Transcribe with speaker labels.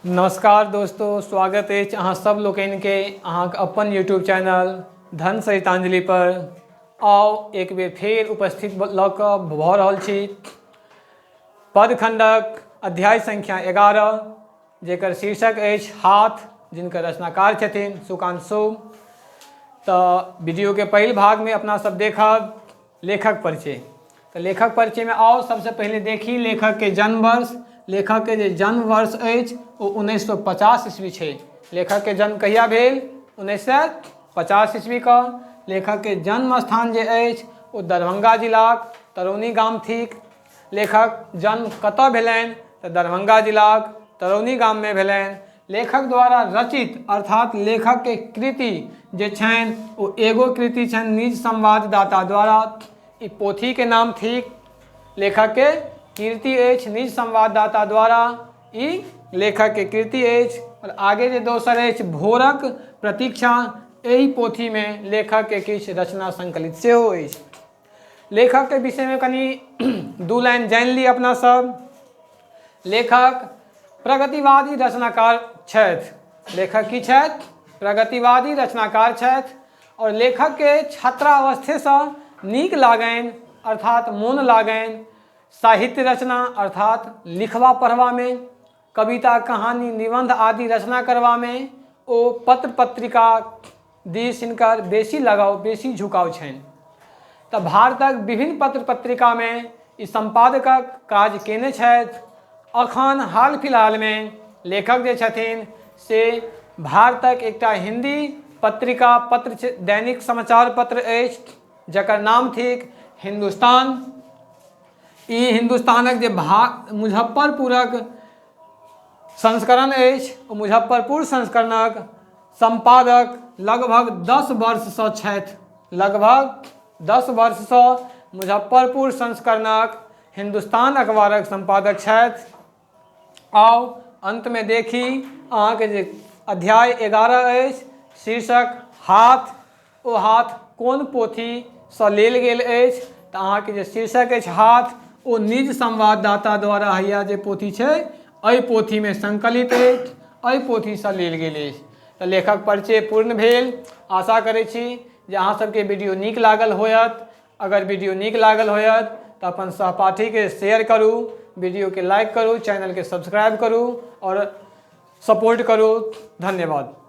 Speaker 1: नमस्कार दोस्तों, स्वागत अछि अहाँ सब लोकनिके अहाँके अपन यूट्यूब चैनल धन सरितांजलि पर। आउ एक बेर फेर उपस्थित लऽ कऽ भऽ रहल छी पदखंडक अध्याय संख्या 11, जेकर शीर्षक अछि हाथ, जिनकर रचनाकार छथिन सुकांत सोम। तऽ वीडियोके पहिल भागमे अपना सब देखब लेखक परिचय। तऽ लेखक परिचयमे आउ सबसँ पहिले देखी लेखकके जन्म वर्ष। लेखकके जे जन्म वर्ष अछि ओ 1950 ईस्वी छै। लेखकके जन्म कहिया भेल? 1950 ईस्वीके। लेखकके जन्म स्थान जे अछि ओ दरभंगा जिलाक तरौनी गाम थिक। लेखक जन्म कतऽ भेलनि? तऽ दरभंगा जिलाक तरौनी गाममे भेलनि। लेखक द्वारा रचित अर्थात लेखकके कृति जे छनि ओ एगो कृति छनि निज संवाददाता द्वारा। ई पोथीके नाम थिक। लेखकके कृति अछि निज संवाददाता द्वारा, ई लेखकके कृति अछि। आओर आगे जे दोसर अछि भोरक प्रतीक्षा, एहि पोथीमे लेखकके किछु रचना संकलित सेहो अछि। लेखकके विषयमे कनि दू लाइन जानि ली अपना सब। लेखक प्रगतिवादी रचनाकार छथि। लेखक की छथि? प्रगतिवादी रचनाकार छथि। आओर लेखकके छात्रावस्थेसँ नीक लागनि अर्थात मोन लागनि साहित्य रचना अर्थात लिखबा पढ़बामे, कविता कहानी निबंध आदि रचना करबामे ओ पत्र पत्रिका दिस हिनकर बेसी लगाव बेसी झुकाव छनि। तऽ भारतक विभिन्न पत्र पत्रिकामे ई सम्पादकक काज केने छथि। अखन हाल फिलहालमे लेखक जे छथिन से भारतक एकटा हिन्दी पत्रिका पत्र दैनिक समाचार पत्र अछि जकर नाम थिक हिन्दुस्तान। ई हिन्दुस्तानक जे मुजफ्फरपुरक संस्करण अछि ओ मुजफ्फरपुर संस्करणक सम्पादक लगभग 10 वर्षसँ छथि। लगभग 10 वर्षसँ मुजफ्फरपुर संस्करणक हिन्दुस्तान अखबारक सम्पादक छथि। आउ अन्तमे देखी अहाँके जे अध्याय 11 अछि शीर्षक हाथ, ओ हाथ कोन पोथीसँ लेल गेल अछि? तऽ अहाँके जे शीर्षक अछि हाथ, ओ निज संवाददाता द्वारा हैया जे पोथी छै एहि पोथीमे संकलित अछि, एहि पोथीसँ लेल गेल अछि। तऽ लेखक परिचय पूर्ण भेल। आशा करै छी जे अहाँ सबके वीडियो नीक लागल होयत। अगर वीडियो नीक लागल होयत तऽ अपन सहपाठीके शेयर करू, वीडियोके लाइक करू, चैनलके सब्सक्राइब करू आओर सपोर्ट करू। धन्यवाद।